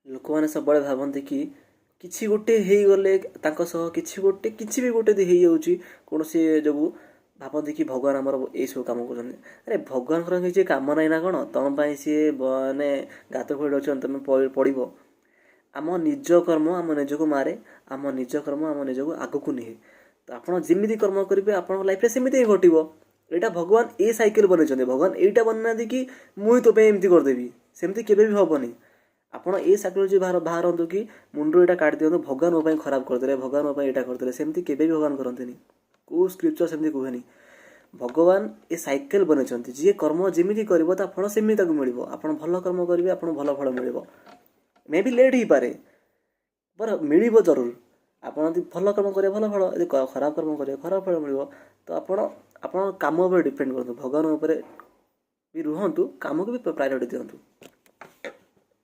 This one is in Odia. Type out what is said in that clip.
ଲୋକମାନେ ସବୁବେଳେ ଭାବନ୍ତି କି କିଛି ଗୋଟେ ହେଇଗଲେ ତାଙ୍କ ସହ କିଛି ଗୋଟେ, କିଛି ବି ଗୋଟେ ଯଦି ହେଇଯାଉଛି କୌଣସି ଯୋଗୁଁ, ଭାବନ୍ତି କି ଭଗବାନ ଆମର ଏଇସବୁ କାମ କରୁଛନ୍ତି। ଆରେ, ଭଗବାନଙ୍କର କିଛି କାମ ନାହିଁ ନା କ'ଣ? ତୁମ ପାଇଁ ସିଏ ମାନେ ଗାତ ଖୋଳି ରଖିଛନ୍ତି, ତୁମେ ପଡ଼ିବ? ଆମ ନିଜ କର୍ମ ଆମ ନିଜକୁ ମାରେ, ଆମ ନିଜ କର୍ମ ଆମ ନିଜକୁ ଆଗକୁ ନିଏ। ତ ଆପଣ ଯେମିତି କର୍ମ କରିବେ, ଆପଣଙ୍କ ଲାଇଫ୍ରେ ସେମିତି ହିଁ ଘଟିବ। ଏଇଟା ଭଗବାନ ଏ ସାଇକେଲ ବନେଇଛନ୍ତି। ଭଗବାନ ଏଇଟା ବନେଇନାହାନ୍ତି କି ମୁଁ ହିଁ ତୋ ପାଇଁ ଏମିତି କରିଦେବି। ସେମିତି କେବେ ବି ହେବନି। ଆପଣ ଏ ସାଇକୋଲୋଜି ବାହାରନ୍ତୁ କି ମୁଣ୍ଡରୁ ଏଇଟା କାଢ଼ି ଦିଅନ୍ତୁ, ଭଗବାନ ମୋ ପାଇଁ ଖରାପ କରିଦେଲେ, ଭଗବାନ ମୋ ପାଇଁ ଏଇଟା କରିଦେଲେ। ସେମିତି କେବେ ବି ଭଗବାନ କରନ୍ତିନି। କେଉଁ ସ୍କ୍ରିପ୍ଚର ସେମିତି କୁହେନି। ଭଗବାନ ଏ ସାଇକେଲ ବନେଇଛନ୍ତି। ଯିଏ କର୍ମ ଯେମିତି କରିବ, ତା ଫଳ ସେମିତି ତାକୁ ମିଳିବ। ଆପଣ ଭଲ କର୍ମ କରିବେ, ଆପଣଙ୍କୁ ଭଲ ଫଳ ମିଳିବ। ମେ ବି ଲେଟ୍ ହେଇପାରେ, ବର ମିଳିବ ଜରୁର। ଆପଣ ଯଦି ଭଲ କର୍ମ କରିବେ, ଭଲ ଫଳ। ଯଦି ଖରାପ କର୍ମ କରିବେ, ଖରାପ ଫଳ ମିଳିବ। ତ ଆପଣ ଆପଣ କାମ ଉପରେ ଡିପେଣ୍ଡ କରନ୍ତୁ, ଭଗବାନ ଉପରେ ବି ରୁହନ୍ତୁ, କାମକୁ ବି ପ୍ରାୟୋରିଟି ଦିଅନ୍ତୁ।